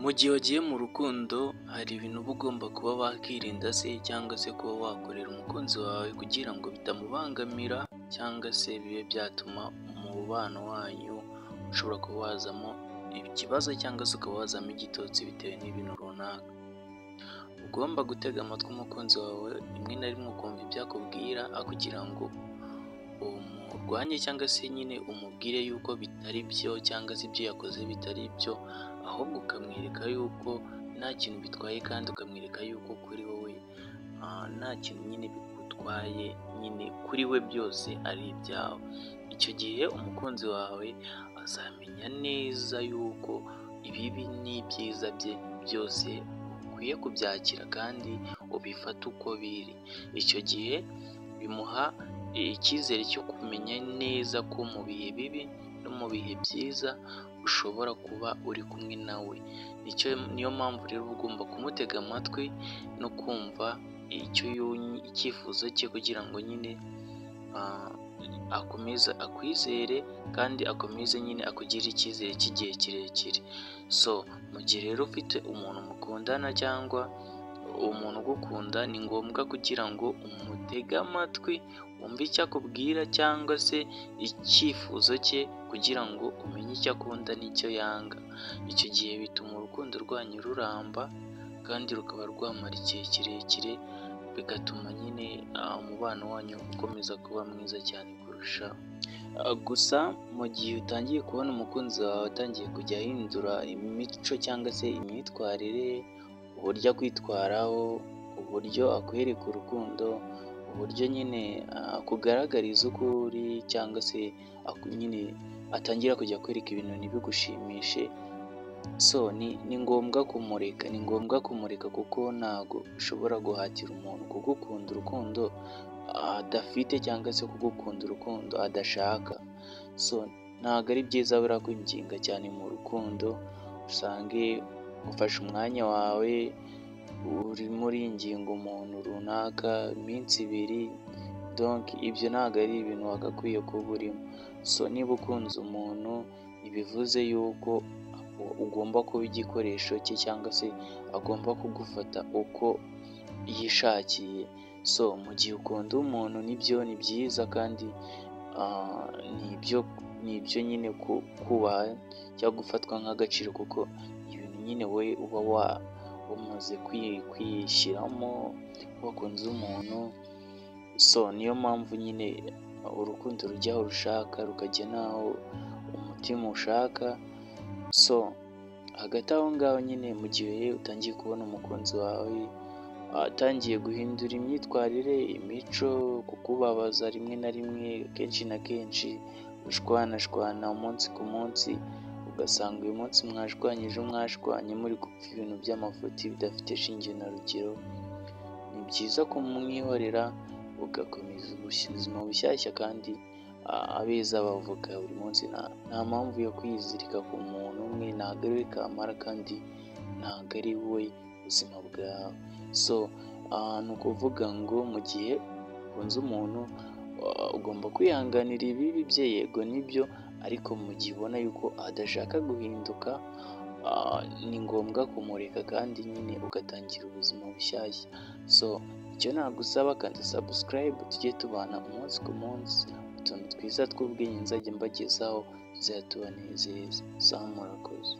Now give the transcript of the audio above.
Mu gihe wagiye mu rukundo hari ibintu uba ugomba kuba wakirinda se cyangwa se kuba wakorera umukunzi wawe kugira ngo bitamubangamira cyangwa se bibe byatuma umubano wanyu ushobora kuba wazamo ikibazo cyangwa se ukaba wazamo igitotsi bitewe n'ibintu runaka. Ugomba gutega amatwi umukunzi wawe rimwe na rimwe ukumva ibyo akubwira aho kugira ngo umurwanye cyangwa se nyine umubwire yuko bitari byo cyangwa se ibyo yakoze bitari byo, ahubwo ukamwereka yuko nta kintu bitwaye kandi ukamwereka yuko kuri wowe nta kintu nyine bigutwaye, nyine kuri we byose ari ibyawe. Icyo gihe umukunzi wawe azamenya neza yuko ibibi n'ibyiza bye byose ukwiye kubyakira kandi ubifate uko biri. Icyo gihe bimuha icyizere cyo kumenya neza ko mu bihe bibi no mu bihe byiza ushobora kuba uri kumwe nawe. Niyo mpamvu rero uba ugomba kumutega amatwi no kumva icyifuzo cye kugira ngo nyine akomeze akwizere kandi akomeze nyine akugirire icyizere cy'igihe kirekire. So mu gihe rero ufite umuntu mukundana cyangwa umuntu ugukunda, ni ngombwa kugira ngo umutege amatwi wumve icyo akubwira cyangwa se icyifuzo cye kugira ngo umenye icyo akunda n'icyo yanga. Icyo gihe bituma urukundo rwanyu ruramba kandi rukaba rwamara igihe kirekire, bigatuma nyine umubano wanyu ukomeza kuba mwiza cyane kurushaho. Gusa mu gihe utangiye kubona umukunzi wawe atangiye kujya ahindura imico cyangwa se imyitwarire, uburyo akwitwaraho, uburyo akwereka urukundo, uburyo nyine akugaragariza uko uri cyangwa se nyine atangira kujya akwereka ibintu ntibigushimishe, so ni ngombwa kumureka, ni ngombwa kumureka kuko ntago ushobora guhatira umuntu kugukunda urukundo adafite cyangwa se kugukunda urukundo adashaka. So ntabwo ari byiza buriya kwinginga cyane mu rukundo, usange ufashe umwanya wawe urimo uringinga umuntu runaka iminsi ibiri, donc ibyo ntabwo ari ibintu wagakwiye kuba urimo. So niba ukunze umuntu ntibivuze yuko ugomba kuba igikoresho cye cyangwa se agomba kugufata uko yishakiye. So mu gihe ukunda umuntu nibyo ni byiza kandi ni ibyo nyine kubaha cyangwa gufatwa nk'agaciro kuko ibintu nyine wowe uba wamaze kwishyiramo wakunze umuntu. So niyo mpamvu nyine urukundo rujya aho rushaka, rukajya n'aho umutima ushaka. So hagati aho ngaho nyine mu gihe utangiye kubona umukunzi wawe atangiye guhindura imyitwarire, imico, kukubabaza rimwe na rimwe, kenshi na kenshi ushwanashwana umunsi ku munsi, ugasanga uyu munsi mwashwanye, ejo mwashwanye, muri gupfa ibintu by'amafuti bidafite shinge na rugero, ni byiza kumwihorera ugakomeza ubuzima bushyashya. Kandi abeza bavuga buri munsi, nta mpamvu yo kwizirika ku muntu umwe, ntabwo ari we kamara kandi ntabwo ari we buzima bwawe. So ni ukuvuga ngo mu gihe ukunze umuntu ugomba kwihanganira ibibi bye, yego nibyo, ariko mu gihe ubona yuko adashaka guhinduka ni ngombwa kumureka kandi nyine ugatangira ubuzima bushyashya. So icyo nagusaba, kanda subscribe tujye tubana umunsi ku munsi, utuntu twiza tw'ubwenge nzajya mbagezaho tuzajya tubanezeza. Sawa, murakoze.